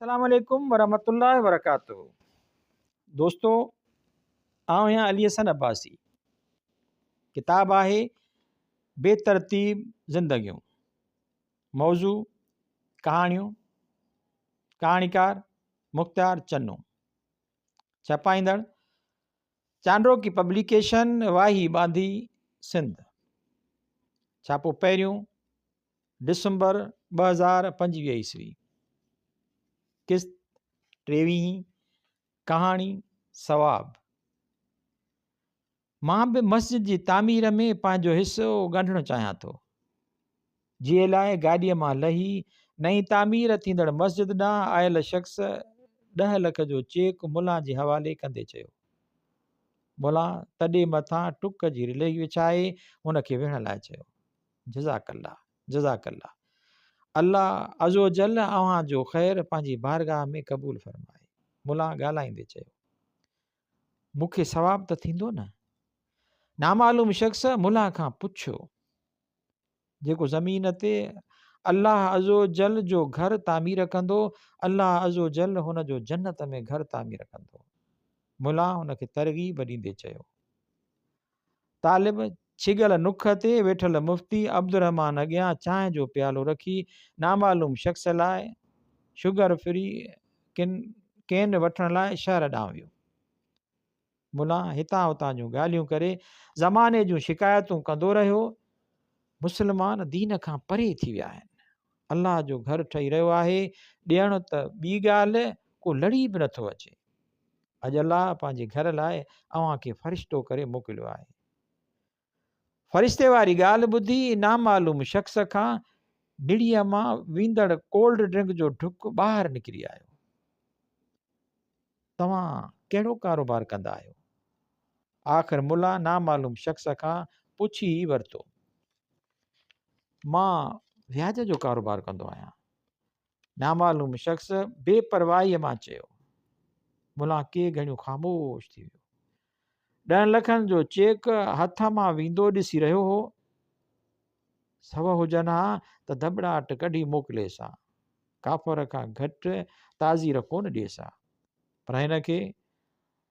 السلام عليڪم ورحمة الله وبرڪاته دوستو آئون آهيان علي حسن عباسي ڪتاب آهي بي ترتيب زندگيون موضوع ڪهاڻيون ڪهاڻيڪار مختيار چنو ڇپائيندڙ چانڊوڪي پبليڪيشن واهي ٻانڌي سنڌ ڇاپو پهريون ڊسمبر 2025 عيسوي، قسط ٽيويهين، ڪهاڻي ثواب. مان به مسجد جي تعمير ۾ پنهنجو حصو ڳنڍڻ چاهيان ٿو. جي لاء گاڏيء مان لهي نئين تعمير ٿيندڙ مسجد ڏانهن آيل شخص ڏهه لک جو چيڪ ملان جي حوالي ڪندي چيو. ملان تڏي مٿان ٽڪ جي رلي وڇائي هن کي ويهڻ لاء چيو. جزاڪ الله جزاڪ الله الله عزوجل اوهان جو خير پنهنجي بارگاهه ۾ قبول فرمائي. ملان ڳالهائيندي چيو. مون کي ثواب ته ٿيندو نه؟ نامعلوم شخص ملان کان پڇيو. جيڪو زمين تي الله عزوجل جو گهر تعمير ڪندو، الله عزوجل هن جو جنت ۾ گهر تعمير ڪندو. ملان هن کي ترغيب ڏيندي چيو. طالب ڇڳل نک تي ويٺل مفتي عبدالرحمان اڳيان چانهه جو پيالو رکي نامعلوم شخص لاء شگر فري ڪن ڪين وٺڻ لاء شهر ڏانهن ويو. ملان هتان هتان جون ڳالهيون ڪري زماني جون شڪايتون ڪندو رهيو. مسلمان دين کان پري ٿي ويا آهن. الله جو گهر ٺهي رهيو آهي، ڏيڻ ته ٻي ڳالهه ڪو لڙي به نٿو اچي. اڄ الله پنهنجي گهر لاء اوهان کي فرشتو ڪري موڪليو آهي. فرشتي واري ڳالهه ٻڌي نامعلوم شخص کان نڙيء مان ويندڙ ڪولڊ ڊرنڪ جو ڍڪ ٻاهر نڪري آيو. توهان ڪهڙو ڪاروبار ڪندا آهيو؟ آخر ملا نامعلوم شخص کان پڇي ئي ورتو. مان وياج جو ڪاروبار ڪندو آهيان. نامعلوم شخص بي پرواهيء مان چيو. ملان ڪي گهڙيون خاموش ٿي ويو. ڏهن لکن جو چيڪ هٿ مان ويندو ڏسي رهيو هو. سو هجن ها ته ڌٻڙاٽ ڪڍي موڪليس ها. ڪافر کان گهٽ تعزير ڪونه ڏيس ها. پر هن کي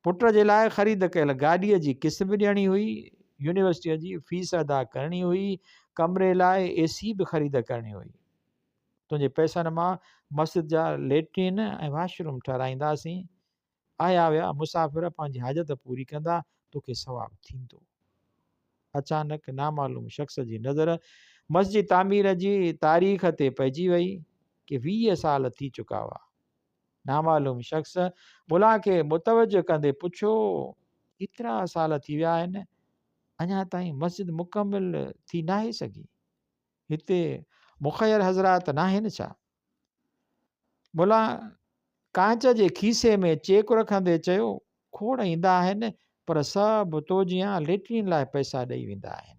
پٽ جي لاء خريد ڪيل گاڏيء جي قسط به ڏيڻي هئي، يونيورسٽيء جي فيس ادا ڪرڻي هئي، ڪمري لاء اي سي به خريد ڪرڻي هئي. تنهنجي پئسن مان مسجد جا ليٽرين ۽ واش روم ٺهرائينداسين. آيا ويا مسافر پنهنجي حاجت پوري ڪندا، توکي ثواب ٿيندو. اچانڪ نامعلوم شخص جي نظر مسجد تعمير جي تاريخ تي پئجي وئي، ڪي 20 سال ٿي چڪا هئا. نامعلوم شخص ملان کي متوجه ڪندي پڇيو، ايترا سال ٿي ويا آهن، اڃا تائين مسجد مڪمل ٿي ناهي سگهي. هتي مخير حضرات ناهن ڇا؟ ملان ڪانچ جي کيسي ۾ چيڪ رکندي چيو، کوڙ ايندا آهن پر سڀ تو جيان ليٽرين لاء پئسا ڏئي ويندا آهن.